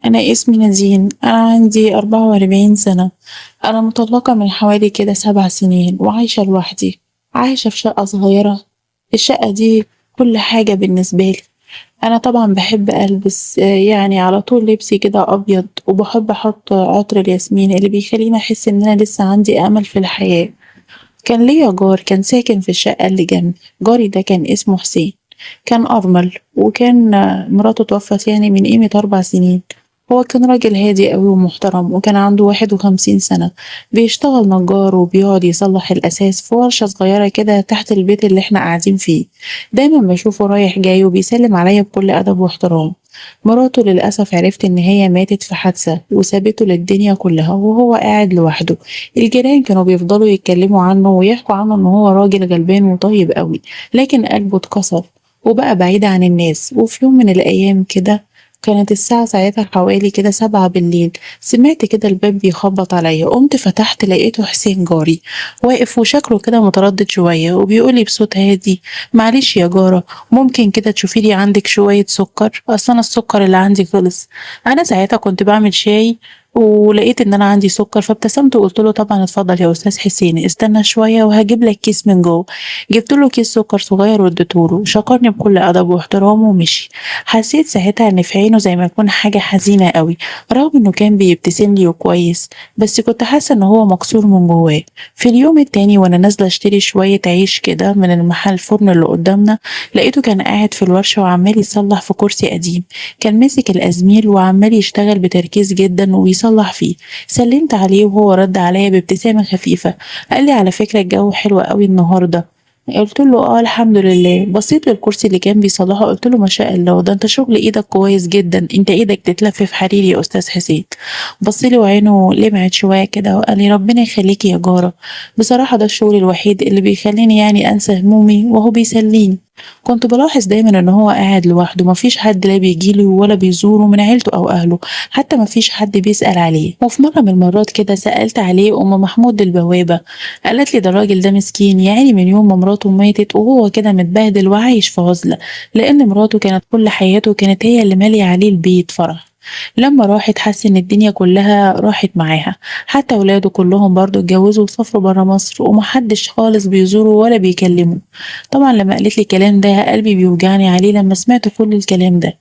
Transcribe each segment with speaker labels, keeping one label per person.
Speaker 1: أنا اسمي نادين، أنا عندي 44 سنة. أنا مطلقة من حوالي كده 7 سنين وعايشة لوحدي، عايشة في شقة صغيرة. الشقة دي كل حاجة بالنسبة لي. أنا طبعا بحب ألبس يعني على طول لبسي كده أبيض، وبحب أحط عطر الياسمين اللي بيخليني أحس إن أنا لسه عندي أمل في الحياة. كان ليا جار كان ساكن في الشقة اللي جنبي. جاري ده كان اسمه حسين، كان أرمل، وكان مراته توفت يعني من قيمة 4 سنين. هو كان راجل هادي أوي ومحترم، وكان عنده 51 سنة، بيشتغل نجار وبيقعد يصلح الأساس في ورشة صغيرة كده تحت البيت اللي احنا قاعدين فيه. دايما بشوفه رايح جاي وبيسلم عليا بكل أدب واحترام. مراته للأسف عرفت إن هي ماتت في حادثة وسابته للدنيا كلها، وهو قاعد لوحده. الجيران كانوا بيفضلوا يتكلموا عنه ويحكوا عنه إن هو راجل غلبان وطيب قوي، لكن قلبه اتكسر وبقى بعيد عن الناس. وفي يوم من الأيام كده، كانت الساعة ساعتها حوالي كده 7 بالليل، سمعت كده الباب بيخبط عليا. قمت فتحت، لقيته حسين جاري واقف وشكله كده متردد شوية، وبيقولي بصوت هادي: معلش يا جارة، ممكن كده تشوفي لي عندك شوية سكر؟ أصل أنا السكر اللي عندي خلص. أنا ساعتها كنت بعمل شاي ولقيت إن أنا عندي سكر، فابتسمت وقلت له: طبعا اتفضل يا أستاذ حسين، استنى شوية وهجيب لك كيس من جوه. جبت له كيس سكر صغير واديته له، شكرني بكل أدب واحترام ومشي. حسيت ساعتها إن في عينه زي ما يكون حاجة حزينة قوي، رغم إنه كان بيبتسم لي وكويس، بس كنت حاسة إن هو مكسور من جواه. في اليوم التاني وأنا نازلة أشتري شوية عيش كده من المحل الفرن اللي قدامنا، لقيته كان قاعد في الورشة وعمال يصلح في كرسي قديم. كان ماسك الأزميل وعمال يشتغل بتركيز جدا ويصلح فيه. سلمت عليه وهو رد عليا بابتسامة خفيفة، قال لي: على فكرة الجو حلو قوي النهاردة. قلت له: اه الحمد لله. بصيت للكرسي اللي كان بيصلحه، قلت له: ما شاء الله، ده انت شغل ايدك كويس جدا، انت ايدك تتلف في حرير يا استاذ حسين. بصيلي وعينه لمعت شويه كده وقال لي: ربنا يخليكي يا جاره، بصراحه ده الشغل الوحيد اللي بيخليني يعني انسى همومي وهو بيسليني. كنت بلاحظ دايما ان هو قاعد لوحده، مفيش حد لا بيجيله ولا بيزوره من عيلته او اهله، حتى مفيش حد بيسأل عليه. وفي مرة من المرات كده سألت عليه ام محمود البوابة، قالت لي: ده الراجل ده مسكين يعني، من يوم ما مراته ماتت وهو كده متبهدل وعايش في عزلة، لان مراته كانت كل حياته، كانت هي اللي مالية عليه البيت فرح. لما راحت حس ان الدنيا كلها راحت معاها، حتى ولاده كلهم برضو اتجوزوا وسافروا برا مصر، ومحدش خالص بيزوره ولا بيكلمه. طبعا لما قالت لي الكلام ده قلبي بيوجعني عليه لما سمعت كل الكلام ده.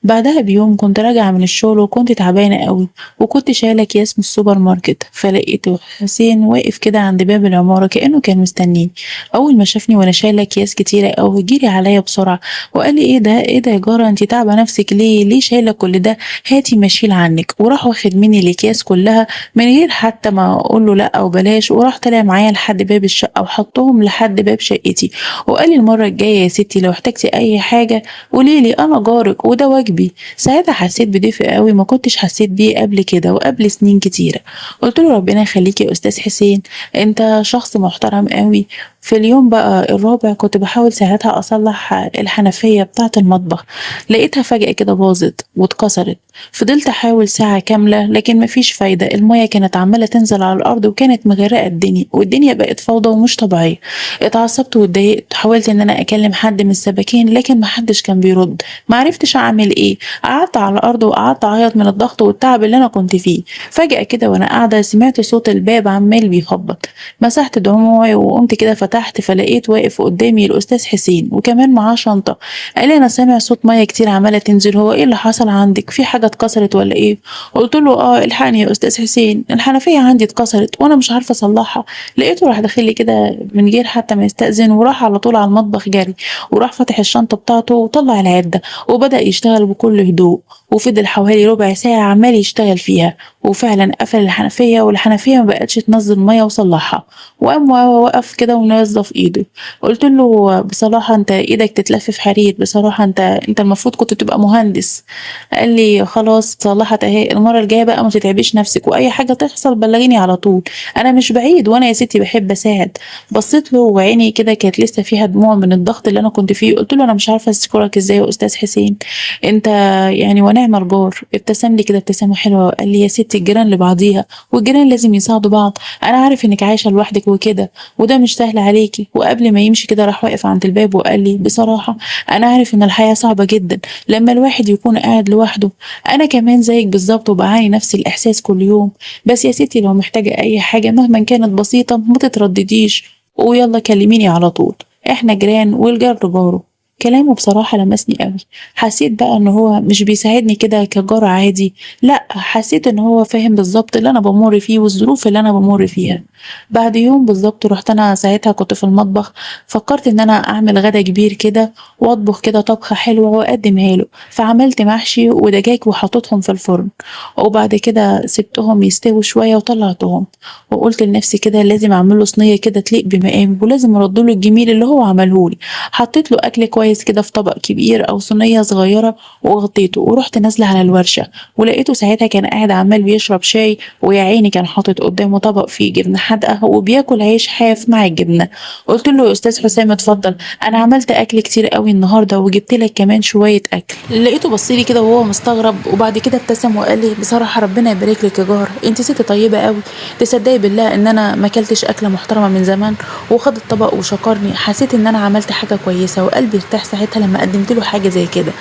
Speaker 1: بعدها بيوم كنت راجعة من الشغل وكنت تعبانة قوي، وكنت شايلة أكياس من السوبر ماركت، فلقيت حسين واقف كده عند باب العمارة كأنه كان مستنيني. أول ما شافني وأنا شايلة أكياس كتيرة قوي جري عليا بسرعة وقال لي: إيه ده إيه ده يا جارة، أنتي تعبة نفسك ليه؟ ليه شايلة كل ده؟ هاتي ما اشيل عنك. وراح واخد مني الأكياس كلها من غير حتى ما أقول له لأ أو بلاش، وراح طلع معايا لحد باب الشقة وحطهم لحد باب شقتي، وقال لي: المرة الجاية يا ستي لو احتجتي أي حاجة قوليلي، أنا جارك وده واجبي. ساعتها حسيت بدفء قوي ما كنتش حسيت بيه قبل كده وقبل سنين كتيرة. قلت له: ربنا يخليك يا أستاذ حسين، أنت شخص محترم قوي. في اليوم بقى الرابع كنت بحاول ساعتها أصلح الحنفية بتاعة المطبخ، لقيتها فجأة كده باظت واتكسرت. فضلت أحاول ساعة كاملة لكن مفيش فايدة، المية كانت عمالة تنزل على الأرض وكانت مغرقة الدنيا، والدنيا بقت فوضى ومش طبيعية. اتعصبت واتضايقت، حاولت إن أنا أكلم حد من السباكين لكن محدش كان بيرد. معرفتش أعمل إيه، قعدت على الأرض وقعدت أعيط من الضغط والتعب اللي أنا كنت فيه. فجأة كده وأنا قاعدة سمعت صوت الباب عمال بيخبط، مسحت دموعي وقمت كده فتحت، فلقيت واقف قدامي الأستاذ حسين وكمان معاه شنطة. قال لي: أنا سامع صوت مية كتير عمالة تنزل، هو إيه اللي حصل عندك؟ في حاجة اتكسرت ولا إيه؟ قلت له: آه الحقني يا أستاذ حسين، الحنفية عندي اتكسرت وأنا مش عارفة أصلحها. لقيته راح داخل لي كده من غير حتى ما يستأذن، وراح على طول على المطبخ جري، وراح فاتح الشنطة بتاعته وطلع العدة وبدأ يشتغل بكل هدوء، وفضل حوالي ربع ساعة عمال يشتغل فيها، وفعلا قفل الحنفية والحنفية ما بقتش تنزل مية وصلحها. وقام وقف كده ونظف ايده. قلت له: بصراحة انت ايدك تتلف في حرير، بصراحة انت المفروض كنت تبقى مهندس. قال لي: خلاص اتصلحت اهي، المرة الجاية بقى ما تتعبيش نفسك، واي حاجة تحصل بلغيني على طول، انا مش بعيد، وانا يا ستي بحب اساعد. بصيت له وعيني كده كانت لسه فيها دموع من الضغط اللي انا كنت فيه. قلت له: انا مش عارفة اشكرك ازاي يا استاذ حسين، انت يعني ونعم الجار. ابتسم لي كده ابتسامة حلوة وقال لي: يا ستي الجيران لبعضيها، والجيران لازم يساعدوا بعض، انا عارف انك عايشة لوحدك وكده وده مش سهل عليكي. وقبل ما يمشي كده راح واقف عند الباب وقال لي: بصراحة انا عارف ان الحياة صعبة جدا لما الواحد يكون قاعد لوحده، أنا كمان زيك بالظبط وبعاني نفس الإحساس كل يوم، بس يا ستي لو محتاجة أي حاجة مهما كانت بسيطة ما تتردديش، ويلا كلميني على طول، إحنا جيران والجار لجاره. كلامه بصراحة لمسني قوي، حسيت بقى إن هو مش بيساعدني كده كجار عادي، لأ حسيت إن هو فاهم بالظبط اللي أنا بمر فيه والظروف اللي أنا بمر فيها. بعد يوم بالظبط رحت أنا ساعتها كنت في المطبخ، فكرت إن أنا أعمل غدا كبير كده وأطبخ كده طبخة حلوة وأقدمها له، فعملت محشي ودجاج وحطيتهم في الفرن، وبعد كده سبتهم يستووا شوية وطلعتهم، وقلت لنفسي كده لازم أعمل له صينية كده تليق بمقامه، ولازم أرد له الجميل اللي هو عمله لي. حطيت له أكل كويس كده في طبق كبير أو صينية صغيرة وغطيته، ورحت نازلة على الورشة، ولقيته ساعتها كان قاعد عمال بيشرب شاي، ويا عيني كان حاطط قدامه طبق فيه جبنة حادقة وبياكل عيش حاف مع الجبنة. قلت له يا أستاذ حسام اتفضل، أنا عملت أكل كتير قوي النهاردة وجبت لك كمان شوية أكل. لقيته بصلي كده وهو مستغرب، وبعد كده ابتسم وقال لي بصراحة ربنا يبارك لك يا جار، انت ست طيبة قوي، تصدقي بالله ان انا ما اكلتش اكلة محترمة من زمان. وخد الطبق وشكرني. حسيت ان انا عملت حاجة كويسة وقلبي ارتاح ساعتها لما قدمت له حاجة زي كده.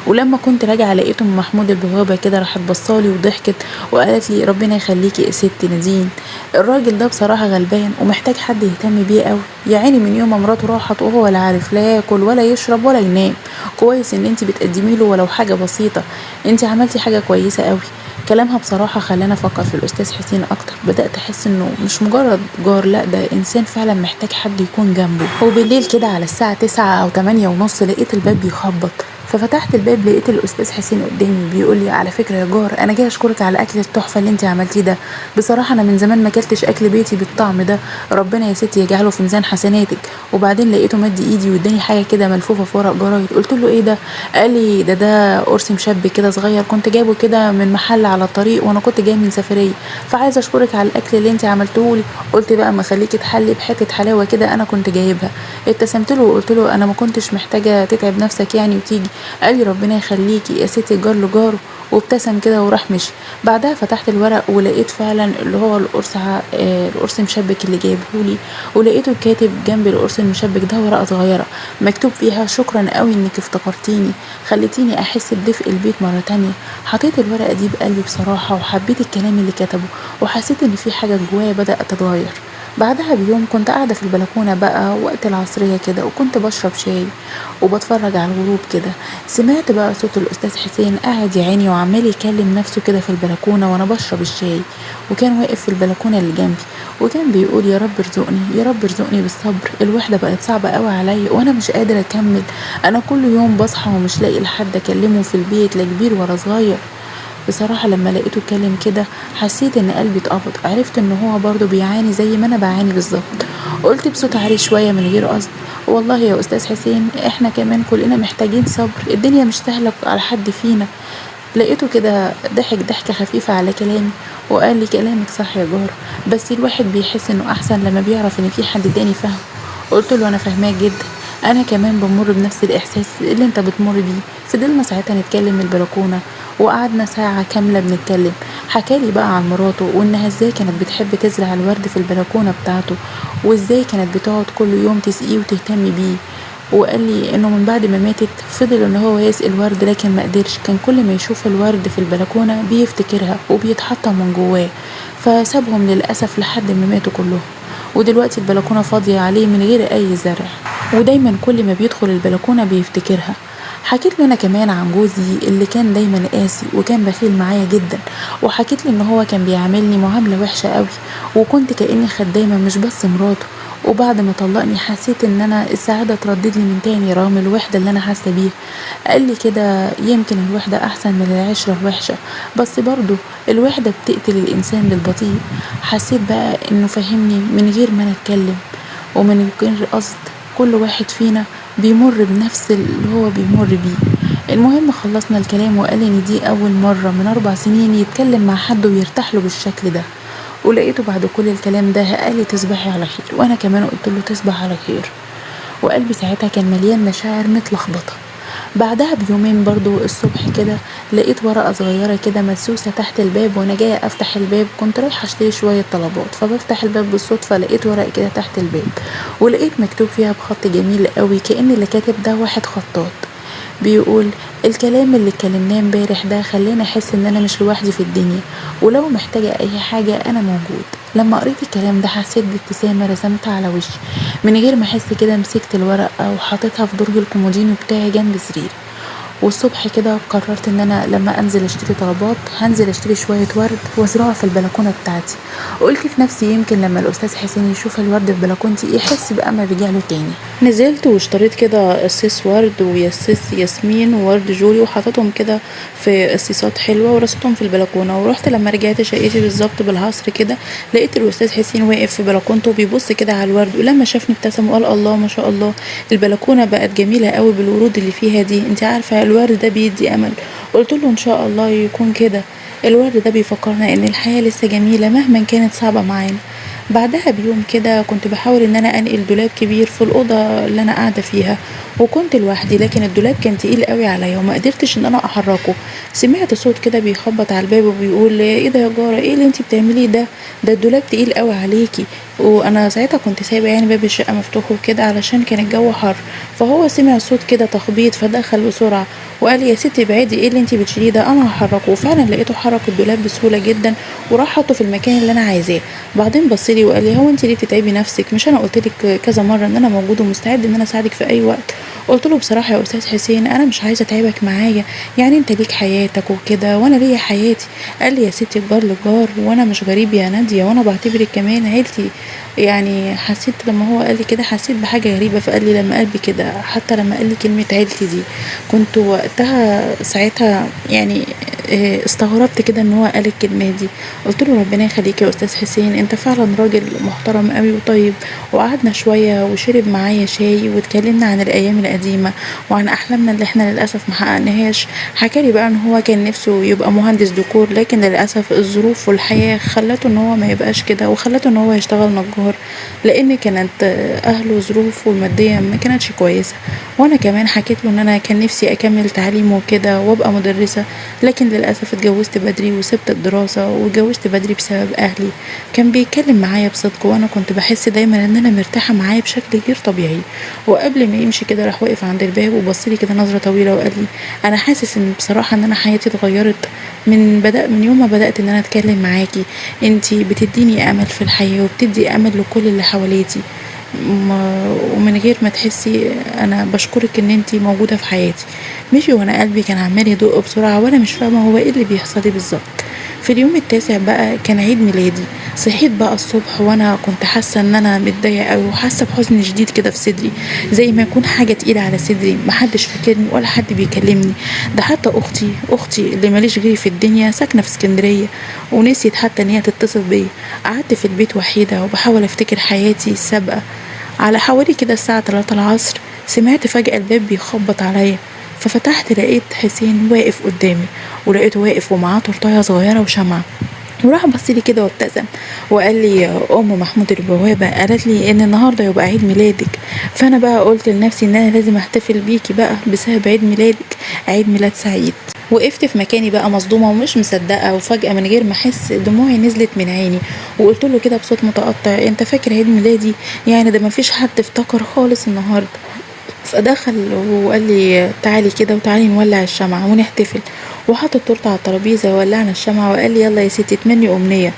Speaker 1: ولما كنت راجعة لقيته ام محمود البوابة كده راحت بصالي وضحكت وقالت لي ربنا يخليكي يا ست نادين، الراجل ده بصراحة غلبان ومحتاج حد يهتم بيه قوي، يا عيني من يوم ما مراته راحت وهو لا عارف لا ياكل ولا يشرب ولا ينام، كويس ان انت بتقدمي له ولو حاجة بسيطة، انت عملتي حاجة كويسة قوي. كلامها بصراحة خلاني افكر في الاستاذ حسين اكتر، بدأت احس انه مش مجرد جار، لا ده انسان فعلا محتاج حد يكون جنبه. وبالليل كده على الساعة 9 او 8:30 لقيت الباب بيخبط، ففتحت الباب لقيت الاستاذ حسين قدامي بيقول لي على فكرة يا جار، انا جاي اشكرك على الاكل التحفة اللي انت عملتيه ده، بصراحة انا من زمان ما اكلتش اكل بيتي بالطعم ده، ربنا يا ستي يجعله في ميزان حسناتك. وبعدين لقيته مد ايدي واداني حاجة كده ملفوفه في ورق جرايد، قلت له ايه ده؟ قال لي ده قرص مشبك كده صغير كنت جايبه كده من محل على الطريق وانا كنت جاي من سفرية، فعايزه اشكرك على الاكل اللي انت عملته لي. قلت بقى ما خليكي تحلي بحته حلاوة كده انا كنت جايبها. ابتسمت له وقلت له انا ما كنتش محتاجه تتعب نفسك يعني وتيجي. قال لي ربنا يخليكي يا ستي الجار لجاره، وابتسم كده وراح مشي. بعدها فتحت الورق ولقيت فعلا اللي هو القرص مشبك اللي جايبهولي، ولقيته كاتب جنب القرص المشبك ده ورقة صغيرة مكتوب فيها شكرا قوي انك افتكرتيني، خليتيني احس بدفء البيت مرة تانية. حطيت الورقة دي بقلبي بصراحة وحبيت الكلام اللي كتبه، وحسيت ان في حاجة جوايا بدات تتغير. بعدها بيوم كنت قاعدة في البلكونه بقى وقت العصرية كده، وكنت بشرب شاي وبتفرج على الغروب كده، سمعت بقى صوت الاستاذ حسين قاعد يا عيني وعمال يكلم نفسه كده في البلكونه وانا بشرب الشاي، وكان واقف في البلكونه اللي جنبي وكان بيقول يا رب ارزقني، يا رب ارزقني بالصبر، الوحدة بقت صعبة قوي عليا وانا مش قادرة اكمل، انا كل يوم بصحى ومش لاقي لحد اكلمه في البيت لا كبير ولا صغير. بصراحة لما لقيته اتكلم كده حسيت ان قلبي اتقبض، عرفت ان هو برضه بيعاني زي ما انا بعاني بالظبط. قلت بصوت عالي شوية من غير قصد، والله يا استاذ حسين احنا كمان كلنا محتاجين صبر، الدنيا مش سهلة على حد فينا. لقيته كده ضحك ضحكة خفيفة على كلامي وقال لي كلامك صح يا جار، بس الواحد بيحس انه احسن لما بيعرف ان في حد تاني فاهمه. قلت له انا فاهماك جدا، انا كمان بمر بنفس الاحساس اللي انت بتمر بيه. فضلنا ساعتها نتكلم من البلكونه وقعدنا ساعة كاملة بنتكلم. حكالي بقى عن مراته وانها ازاي كانت بتحب تزرع الورد في البلكونه بتاعته، وازاي كانت بتقعد كل يوم تسقيه وتهتم بيه، وقال لي انه من بعد ما ماتت فضل ان هو يسقي الورد لكن ما قدرش، كان كل ما يشوف الورد في البلكونه بيفتكرها وبيتحطم من جواه، فسابهم للاسف لحد ما ماتوا كلهم، ودلوقتي البلكونه فاضية عليه من غير اي زرع، ودايما كل ما بيدخل البلكونه بيفتكرها. حكيت له انا كمان عن جوزي اللي كان دايما قاسي وكان بخيل معايا جدا، وحكيت له ان هو كان بيعاملني معاملة وحشة قوي، وكنت كاني خدامه مش بس مراته. وبعد ما طلقني حسيت ان انا السعادة تردد لي من تاني رغم الوحدة اللي انا حاسه بيها. قال لي كده يمكن الوحدة احسن من العشرة الوحشة، بس برضو الوحدة بتقتل الانسان بالبطيء. حسيت بقى انه فهمني من غير ما انا اتكلم ومن غير قصد، كل واحد فينا بيمر بنفس اللي هو بيمر بيه. المهم خلصنا الكلام وقال ان دي اول مرة من 4 سنين يتكلم مع حد ويرتاح له بالشكل ده. ولقيته بعد كل الكلام ده قال لي تصبحي على خير، وانا كمان قلت له تصبح على خير، وقلبي ساعتها كان مليان مشاعر متلخبطه. بعدها بيومين برضو الصبح كده لقيت ورقة صغيرة كده مدسوسة تحت الباب، وانا جاية افتح الباب كنت رايحة اشتري شوية طلبات، فبفتح الباب بالصدفة لقيت ورقة كده تحت الباب، ولقيت مكتوب فيها بخط جميل قوي كأن اللي كاتب ده واحد خطاط، بيقول الكلام اللي اتكلمناه امبارح ده خلاني احس ان انا مش لوحدي في الدنيا، ولو محتاجة اي حاجة انا موجود. لما قريت الكلام ده حسيت بابتسامة رسمتها على وشي من غير ما احس كده. مسكت الورقة وحطيتها في درج الكومودينو بتاعي جنب سريري. والصبح كده قررت ان انا لما انزل اشتري طلبات هنزل اشتري شوية ورد وازرعه في البلكونة بتاعتي. قلت في نفسي يمكن لما الاستاذ حسين يشوف الورد في بلكونتي يحس بامل رجع له تاني. نزلت واشتريت كده قصيص ورد ويصيص ياسمين وورد جوري، وحطيتهم كده في قصيصات حلوة ورصيتهم في البلكونة. ورحت لما رجعت شقتي بالظبط بالعصر كده لقيت الاستاذ حسين واقف في بلكونته بيبص كده على الورد، ولما شافني ابتسم وقال الله ما شاء الله البلكونة بقت جميلة قوي بالورود اللي فيها دي، انت عارفة الورد ده بيدي امل. قلت له ان شاء الله يكون كده، الورد ده بيفكرنا ان الحياة لسه جميلة مهما كانت صعبة معانا. بعدها بيوم كده كنت بحاول ان انا انقل دولاب كبير في الاوضة اللي انا قاعدة فيها، وكنت لوحدي، لكن الدولاب كان تقيل قوي عليا وما قدرتش ان انا احركه. سمعت صوت كده بيخبط على الباب وبيقول ايه ده يا جاره، ايه اللي انتي بتعمليه ده، ده الدولاب تقيل قوي عليكي. وانا ساعتها كنت سايبه يعني باب الشقة مفتوح وكده علشان كان الجو حر، فهو سمع صوت كده تخبيط فدخل بسرعة وقال يا ستي ابعدي، ايه اللي انتي بتشيليه ده، انا هحركه. وفعلا لقيته حرك الدولاب بسهولة جدا وراح حطه في المكان اللي انا عايزاه. بعدين بص لي وقال لي هو انتي ليه بتتعبي نفسك، مش انا قلت لك كذا مرة ان انا موجود ومستعد ان انا اساعدك في اي وقت. قلت له بصراحة يا استاذ حسين انا مش عايزه اتعبك معايا، يعني انت ليك حياتك وكده وانا ليا حياتي. قال لي يا ستي الجار للجار، وانا مش غريب يا ناديه، وانا بعتبرك كمان عيلتي. يعني حسيت لما هو قال لي كده حسيت بحاجة غريبة في قلبي لما قال لي كده، حتى لما قال لي كلمة عيلتي دي كنت وقتها ساعتها يعني استغربت كده ان هو قال الكلمة دي. قلت له ربنا يخليك يا استاذ حسين، انت فعلا راجل محترم قوي وطيب. وقعدنا شوية وشرب معايا شاي واتكلمنا عن الايام القديمة وعن احلامنا اللي احنا للاسف ما حققناهاش. حكى لي بقى ان هو كان نفسه يبقى مهندس ديكور، لكن للاسف الظروف والحياة خلته ان هو ما يبقاش كده، وخلته ان هو يشتغل نجار لان كانت اهله ظروفه المادية ما كانتش كويسة. وانا كمان حكيت له ان انا كان نفسي اكمل تعليم وكده وابقى مدرسه، لكن للاسف اتجوزت بدري وسبت الدراسة واتجوزت بدري بسبب اهلي. كان بيتكلم معايا بصدق وانا كنت بحس دايما ان انا مرتاحة معاه بشكل غير طبيعي. وقبل ما يمشي كده راح واقف عند الباب وبص لي كده نظره طويلة وقال لي انا حاسس ان بصراحة ان انا حياتي اتغيرت من يوم ما بدات ان انا اتكلم معاكي، انتي بتديني امل في الحياة وبتدي امل لكل اللي حواليتي، ومن غير ما تحسي انا بشكرك ان انتي موجودة في حياتي. مشي وانا قلبي كان عمال يدق بسرعة وانا مش فاهمه هو ايه اللي بيحصل لي بالظبط. في اليوم التاسع بقى كان عيد ميلادي. صحيت بقى الصبح وانا كنت حاسه ان انا متضايقة قوي وحاسه بحزن شديد كده في صدري، زي ما يكون حاجة تقيلة على صدري، محدش فاكرني ولا حد بيكلمني. ده حتى اختي اللي ماليش غيري في الدنيا ساكنة في اسكندرية ونسيت حتى ان هي تتصل بيا. قعدت في البيت وحيده وبحاول افتكر حياتي السابقة. على حوالي كده الساعة 3 العصر سمعت فجاة الباب بيخبط عليا، ففتحت لقيت حسين واقف قدامي، ولقيته واقف ومعاه تورتايه صغيرة وشمعه، وراح بص لي كده وابتسم وقال لي ام محمود البوابة قالت لي ان النهارده يبقى عيد ميلادك، فانا بقى قلت لنفسي ان انا لازم احتفل بيكي بقى بسبب عيد ميلادك، عيد ميلاد سعيد. وقفت في مكاني بقى مصدومة ومش مصدقه، وفجاة من غير ما احس دموعي نزلت من عيني، وقلت له كده بصوت متقطع انت فاكر عيد ميلادي؟ يعني ده ما فيش حد افتكر خالص النهارده. فدخل وقال لي تعالي كده وتعالي نولع الشمعة ونحتفل، وحط التورتة على الترابيزة وولعنا الشمعة وقال لي يلا يا ستي اتمني امنية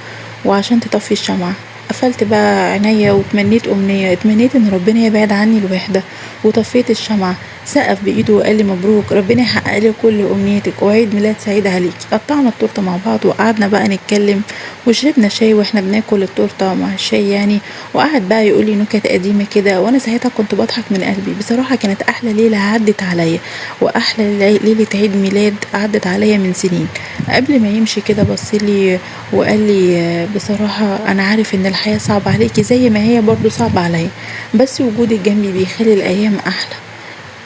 Speaker 1: وعشان تطفي الشمعة. قفلت بقى عينيا وتمنيت امنية، اتمنيت ان ربنا يبعد عني الوحدة، وطفيت الشمعة. سقف بايده وقال لي مبروك، ربنا يحقق لك كل امنيتك وعيد ميلاد سعيد عليكي. قطعنا التورتة مع بعض وقعدنا بقى نتكلم وشربنا شاي واحنا بناكل التورتة مع الشاي يعني، وقعد بقى يقول لي نكت قديمة كده، وانا ساعتها كنت بضحك من قلبي. بصراحة كانت احلى ليلة عدت عليا واحلى ليلة عيد ميلاد عدت عليا من سنين. قبل ما يمشي كده بص لي وقال لي بصراحة انا عارف ان الحياة صعبة عليكي زي ما هي برضو صعبة عليا، بس وجودك جنبي بيخلي الايام احلى،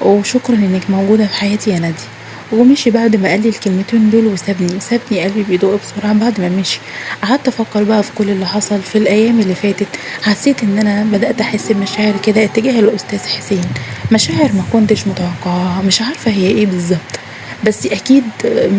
Speaker 1: وشكرا انك موجودة في حياتي يا ناديه. ومشي بعد ما قال لي الكلمتين دول وسابني، سابني قلبي بيدق بسرعة بعد ما مشي. قعدت افكر بقى في كل اللي حصل في الايام اللي فاتت. حسيت ان انا بدات احس بمشاعر كده اتجاه الاستاذ حسين، مشاعر ما كنتش متوقعاها، مش عارفه هي ايه بالظبط، بس اكيد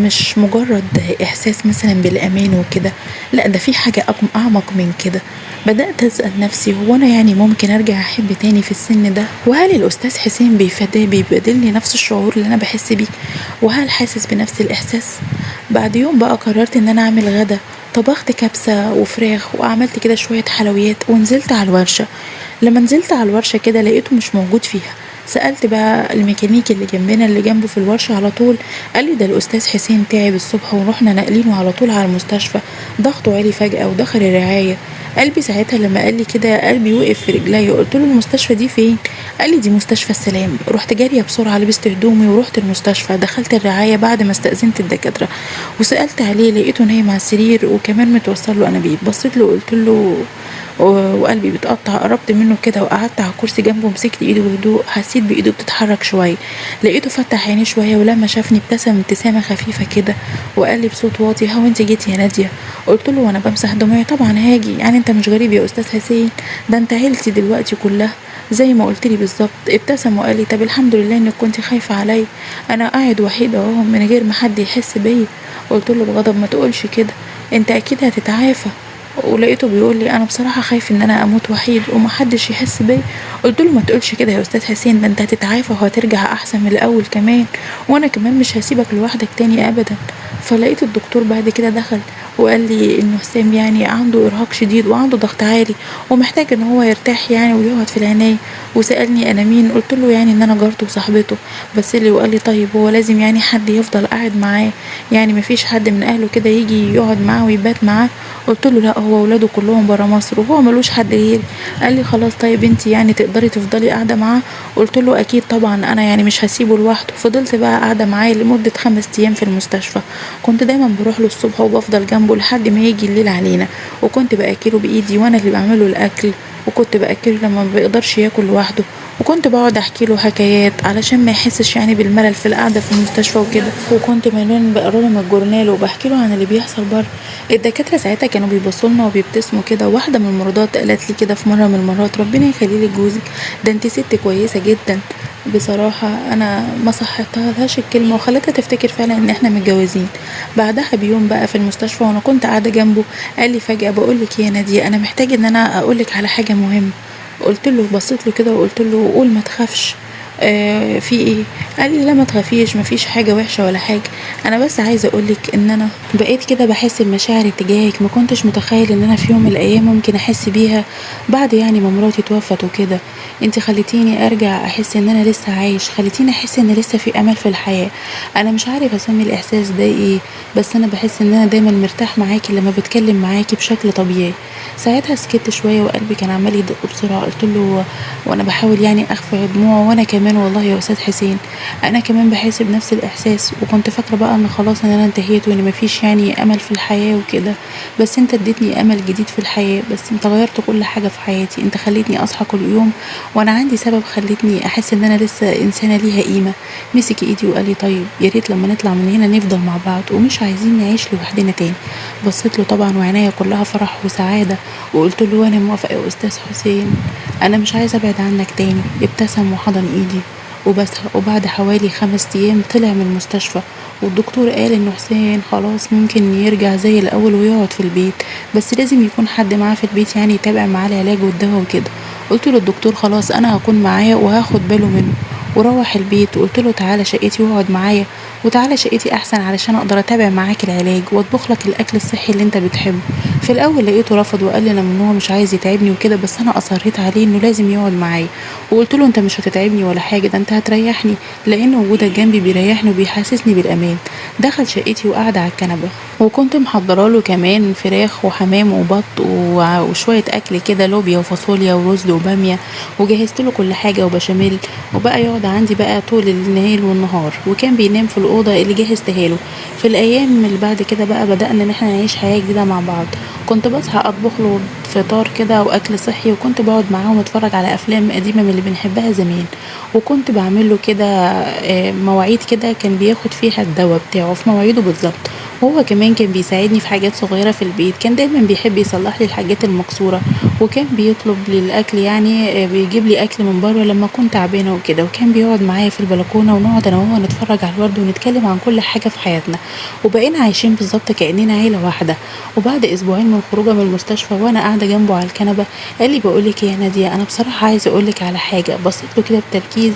Speaker 1: مش مجرد احساس مثلا بالامان وكده، لا ده في حاجة اعمق من كده. بدأت اسأل نفسي، هو انا يعني ممكن ارجع احب تاني في السن ده؟ وهل الاستاذ حسين بيبادلني نفس الشعور اللي انا بحس بيه؟ وهل حاسس بنفس الاحساس؟ بعد يوم بقى قررت ان انا اعمل غدا، طبخت كبسة وفراخ وعملت كده شوية حلويات ونزلت على الورشة. لما نزلت على الورشة كده لقيته مش موجود فيها. سألت بقى الميكانيكي اللي جنبنا، اللي جنبه في الورشة على طول، قال لي ده الأستاذ حسين تعب الصبح ورحنا ناقلينه على طول على المستشفى، ضغطه عالي فجأة ودخل الرعاية. قلبي ساعتها لما قال لي كده قلبي وقف في رجلي. قلت له المستشفى دي فين؟ قال لي دي مستشفى السلام. رحت جارية بسرعة، لبست هدومي ورحت المستشفى. دخلت الرعاية بعد ما استأذنت الدكاترة وسألت عليه، لقيته نايم على السرير وكمان متوصل له انابيب. بصيت له وقلت له وقلبي بيتقطع، قربت منه كده وقعدت على الكرسي جنبه، مسكت ايده بهدوء، حسيت بايده بتتحرك شوية. لقيته فتح عينيه شوية، ولما شافني ابتسم ابتسامة خفيفة كده وقال لي بصوت واطي، هو انت جيتي يا ناديه؟ قلت له وانا بمسح دموعي، طبعا هاجي، يعني انت مش غريب يا استاذ حسين، ده انت عيلتي دلوقتي كلها زي ما قلت لي بالظبط. ابتسم وقال لي طب الحمد لله انك كنت خايفة عليا، انا قاعد وحيد اهو من غير ما حد يحس بيا. قلت له بغضب، ما تقولش كده، انت اكيد هتتعافى. ولقيته بيقول لي انا بصراحة خايف ان انا اموت وحيد ومحدش يحس بيا. قلت له ما تقولش كده يا استاذ حسين، ده انت هتتعافى وهترجع احسن من الاول كمان، وانا كمان مش هسيبك لوحدك تاني ابدا. فلقيت الدكتور بعد كده دخل وقال لي انه حسام يعني عنده ارهاق شديد وعنده ضغط عالي ومحتاج ان هو يرتاح يعني ويقعد في العناية. وسالني انا مين، قلت له يعني ان انا جارته وصاحبته. بس لي وقال لي طيب هو لازم يعني حد يفضل قاعد معاه، يعني مفيش حد من اهله كده يجي يقعد معاه ويبات معاه؟ قلت له لا، هو ولاده كلهم برا مصر وهو ملوش حد غيري. قال لي خلاص طيب انت يعني تقدري تفضلي قاعدة معاه؟ قلت له اكيد طبعا، انا يعني مش هسيبه لوحده. فضلت بقى قاعدة معاه لمدة 5 ايام في المستشفى. كنت دايما بروح له الصبح وبفضل جنبه لحد ما يجي الليل علينا، وكنت باكله بايدي وانا اللي بعمله الاكل، وكنت باكله لما ما بيقدرش ياكل لوحده، وكنت بقعد احكي له حكايات علشان ما يحسش يعني بالملل في القعدة في المستشفى وكده. وكنت مليان بقرا له من الجورنال وبحكي له عن اللي بيحصل بره. الدكاترة ساعتها كانوا بيبصوا لنا وبيبتسموا كده. واحدة من الممرضات قالت لي كده في مرة من المرات، ربنا يخلي لك جوزك، ده انت ست كويسة جدا. بصراحة انا ما صحتهاش الكلمة وخلتها تفتكر فعلا ان احنا متجوزين. بعدها بيوم بقى في المستشفى وانا كنت قاعدة جنبه، قال لي فجاة، بقول لك يا ناديه انا محتاج ان انا اقول لك على حاجة مهمة. قلت له، بصيت له كده وقلت له قول ما تخافش، في ايه؟ قال لي لا ما تخافيش، ما فيش حاجة وحشة ولا حاجة، انا بس عايزه اقولك ان انا بقيت كده بحس بمشاعر تجاهك ما كنتش متخيل ان انا في يوم من الايام ممكن احس بيها بعد يعني ما مراتي توفت وكده. انت خليتيني ارجع احس ان انا لسه عايش، خليتيني احس ان لسه في امل في الحياة. انا مش عارف اسمي الاحساس ده ايه، بس انا بحس ان انا دايما مرتاح معاكي لما بتكلم معاكي بشكل طبيعي. ساعتها سكت شوية وقلبي كان عمال يدق بسرعة. قلت له وانا بحاول يعني اخفي دموعه، وانا كمان والله يا استاذ حسين انا كمان بحس بنفس الاحساس، وكنت فاكره بقى ان خلاص ان انا انتهيت وان مفيش يعني امل في الحياة وكده، بس انت اديتني امل جديد في الحياة، بس انت غيرت كل حاجة في حياتي، انت خليتني اصحى كل يوم وانا عندي سبب، خلتني احس ان انا لسه انسانه ليها قيمة. مسك ايدي وقال لي طيب يا ريت لما نطلع من هنا نفضل مع بعض ومش عايزين نعيش لوحدنا تاني. بصيت له طبعا وعينيا كلها فرح وسعادة وقلت له انا موافقة يا استاذ حسين، انا مش عايزه ابعد عنك تاني. ابتسم وحضن ايدي وبس. وبعد حوالي 5 ايام طلع من المستشفى، والدكتور قال انه حسين خلاص ممكن يرجع زي الاول ويقعد في البيت، بس لازم يكون حد معاه في البيت يعني يتابع معاه العلاج والدواء وكده. قلت له الدكتور خلاص انا هكون معاه وهاخد باله منه. وروح البيت وقلت له تعالى شقتي واقعد معايا، وتعالى شقتي احسن علشان اقدر اتابع معاك العلاج واطبخ لك الاكل الصحي اللي انت بتحبه. في الاول لقيته رفض وقال لي انا ان هو مش عايز يتعبني وكده، بس انا اصريت عليه انه لازم يقعد معايا، وقلت له انت مش هتتعبني ولا حاجة، ده انت هتريحني لان وجودك جنبي بيريحني وبيحسسني بالامان. دخل شقتي وقعد على الكنبة، وكنت محضرة له كمان فراخ وحمام وبط وشوية اكل كده، لوبيا وفاصوليا ورز وباميه، وجهزت له كل حاجة وبشاميل، وبقى يقعد عندي بقى طول الليل والنهار، وكان بينام في الاوضة اللي جهزتها له. في الايام اللي بعد كده بقى بدأنا ان احنا نعيش حياة جديدة مع بعض. كنت بصحى اطبخ له فطار كده واكل صحي، وكنت بقعد معاه ونتفرج على افلام قديمة من اللي بنحبها زمان، وكنت بعمل له كده مواعيد كده كان بياخد فيها الدواء بتاعه في مواعيده بالظبط، وهو كمان كان بيساعدني في حاجات صغيرة في البيت، كان دايما بيحب يصلح لي الحاجات المكسورة، وكان بيطلب لي الاكل، يعني بيجيب لي اكل من بره لما كنت تعبانة وكده، وكان بيقعد معايا في البلكونه ونقعد انا وهو نتفرج على الورد ونتكلم عن كل حاجة في حياتنا، وبقينا عايشين بالظبط كاننا عيله واحدة. وبعد اسبوعين من خروجه من المستشفى وانا قاعدة جنبه على الكنبة قال لي بقولك يا ناديه انا بصراحة عايزه اقولك على حاجة. بصيت له كده بتركيز،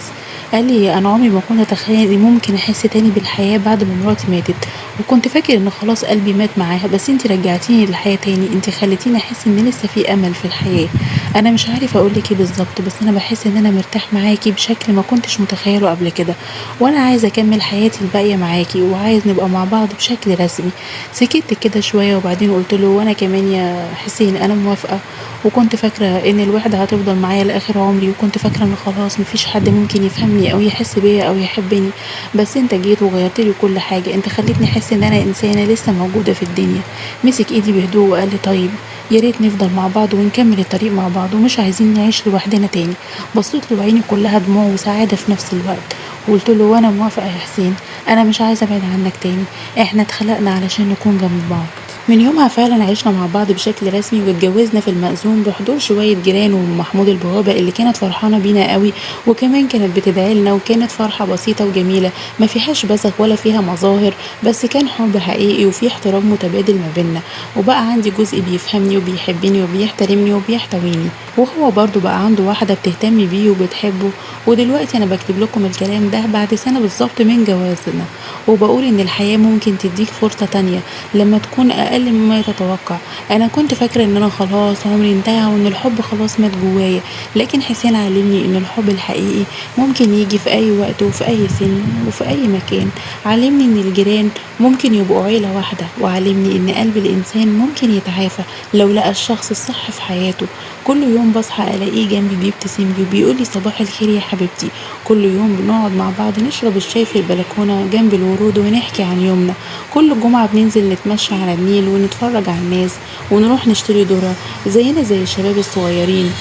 Speaker 1: قال لي انا عمري ما كنت اتخيل اني ممكن احس تاني بالحياة بعد ما مراتي ماتت، وكنت فاكر ان خلاص قلبي مات معاها، بس انتي رجعتيني للحياة تاني، انتي خليتيني احس ان لسه في امل في الحياة. انا مش عارفه اقولك ايه بالظبط، بس انا بحس ان انا مرتاح معاكي بشكل ما كنتش متخيله قبل كده، وانا عايزه اكمل حياتي الباقية معاكي، وعايز نبقى مع بعض بشكل رسمي. سكت كده شوية وبعدين قلت له وانا كمان يا حسين انا موافقة، وكنت فاكره ان الوحدة هتفضل معايا لاخر عمري، وكنت فاكره ان خلاص مفيش حد ممكن يفهمني او يحس بيا او يحبني، بس انت جيت وغيرت لي كل حاجة، انت خليتني احس ان انا انسانه لسه موجودة في الدنيا. مسك ايدي بهدوء وقال لي طيب يا ريت نفضل مع بعض ونكمل الطريق مع بعض، ومش عايزين نعيش لوحدنا تاني. بصيت له وعيني كلها دموع وسعادة في نفس الوقت، وقلت له وانا موافقة يا حسين، انا مش عايزه ابعد عنك تاني، احنا اتخلقنا علشان نكون جنب بعض. من يومها فعلا عشنا مع بعض بشكل رسمي، واتجوزنا في المأذون بحضور شوية جيران ومحمود البوابة اللي كانت فرحانة بينا قوي، وكمان كانت بتدعي لنا، وكانت فرحه بسيطة وجميلة ما فيهاش بذخ ولا فيها مظاهر، بس كان حب حقيقي وفي احترام متبادل ما بينا. وبقى عندي جزء بيفهمني وبيحبني وبيحترمني وبيحتويني، وهو برضو بقى عنده واحدة بتهتم بيه وبتحبه. ودلوقتي انا بكتب لكم الكلام ده بعد سنة بالظبط من جوازنا، وبقول ان الحياة ممكن تديك فرصة تانية لما تكون اقل مما تتوقع. انا كنت فاكره ان انا خلاص عمري انتهى وان الحب خلاص مات جوايا، لكن حسين علمني ان الحب الحقيقي ممكن يجي في اي وقت وفي اي سن وفي اي مكان. علمني ان الجيران ممكن يبقوا عيله واحدة، وعلمني ان قلب الانسان ممكن يتعافى لو لقى الشخص الصح في حياته. كل يوم بصحى الاقيه جنبي بيبتسم لي وبيقول لي صباح الخير يا حبيبتي. كل يوم بنقعد مع بعض نشرب الشاي في البلكونه جنب الورود ونحكي عن يومنا. كل جمعه بننزل نتمشى على النيل ونتفرج على الناس، ونروح نشتري ذره زينا زي الشباب الصغيرين.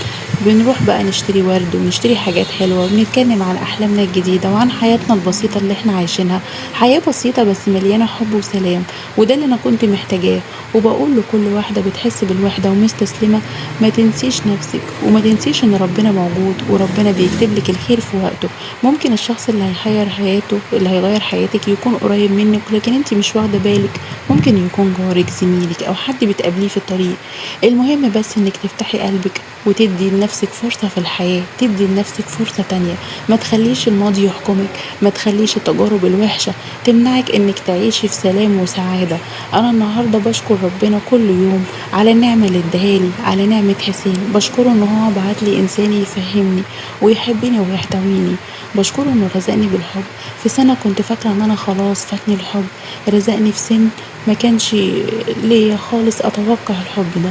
Speaker 1: بنروح بقى نشتري ورد ونشتري حاجات حلوة، وبنتكلم عن احلامنا الجديدة وعن حياتنا البسيطة اللي احنا عايشينها، حياة بسيطة بس مليانة حب وسلام، وده اللي انا كنت محتاجاه. وبقول لكل واحدة بتحس بالوحدة ومستسلمه، ما تنسيش نفسك وما تنسيش ان ربنا موجود وربنا بيكتب لك الخير في وقته. ممكن الشخص اللي هيغير حياته اللي هيغير حياتك يكون قريب منك لكن انت مش واخده بالك، ممكن يكون جارك، زميلك، او حد بتقابليه في الطريق. المهم بس انك تفتحي قلبك وتدي لنفسك فرصة في الحياة، تدي لنفسك فرصة تانية، ما تخليش الماضي يحكمك، ما تخليش التجارب الوحشة تمنعك انك تعيشي في سلام وسعادة. انا النهاردة بشكر ربنا كل يوم على النعمة اللي اداهالي، على نعمة حسين. بشكره ان هو بعت لي انسان يفهمني ويحبني ويحتويني، بشكره انه رزقني بالحب في سنة كنت فاكرة ان انا خلاص فاتني الحب، رزقني في سن ما كانش ليا خالص اتوقع الحب ده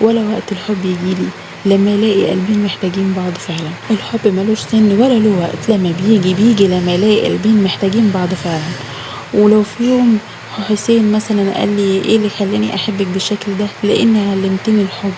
Speaker 1: ولا وقت الحب يجيلي لما الاقي قلبين محتاجين بعض فعلا. الحب ملوش سن ولا له وقت، لما بيجي بيجي لما الاقي قلبين محتاجين بعض فعلا. ولو في يوم حسين مثلا قال لي ايه اللي خلاني احبك بالشكل ده، لان علمتني الحب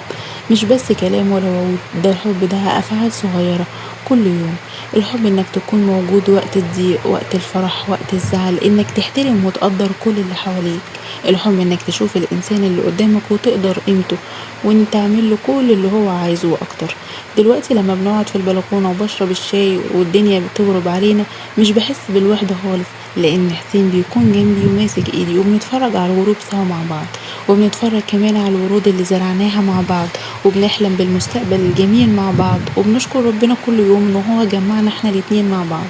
Speaker 1: مش بس كلام ولا وعود، ده الحب ده افعال صغيرة كل يوم. الحب انك تكون موجود وقت الضيق، وقت الفرح، وقت الزعل، انك تحترم وتقدر كل اللي حواليك. الحب انك تشوف الانسان اللي قدامك وتقدر قيمته وان تعمل له كل اللي هو عايزه واكتر. دلوقتي لما بنقعد في البلكونه وبشرب الشاي والدنيا بتغرب علينا مش بحس بالوحدة خالص، لان حسين بيكون جنبي وماسك ايدي، وبنتفرج على الغروب سوا مع بعض، وبنتفرج كمان على الورود اللي زرعناها مع بعض، وبنحلم بالمستقبل الجميل مع بعض، وبنشكر ربنا كل يوم ان هو جمعنا احنا الاتنين مع بعض.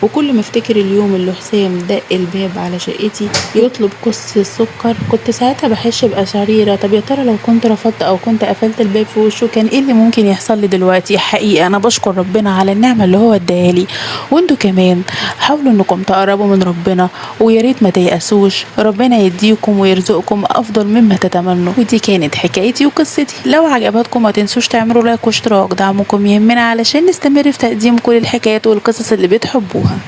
Speaker 1: وكل ما افتكر اليوم اللي حسام دق الباب على شقتي يطلب كوس السكر كنت ساعتها بحس بقشعريره. طب يا ترى لو كنت رفضت او كنت قفلت الباب في وشه كان ايه اللي ممكن يحصل لي دلوقتي؟ حقيقة انا بشكر ربنا على النعمة اللي هو اداها لي. وانتوا كمان حاولوا انكم تقربوا من ربنا، ويا ريت ما تيأسوش، ربنا يديكم ويرزقكم افضل مما تتمنوا. ودي كانت حكايتي وقصتي، لو عجبتكم ما تنسوش تعملوا like واشتراك، دعمكم يهمنا علشان نستمر في تقديم كل الحكايات والقصص اللي بتحبوها.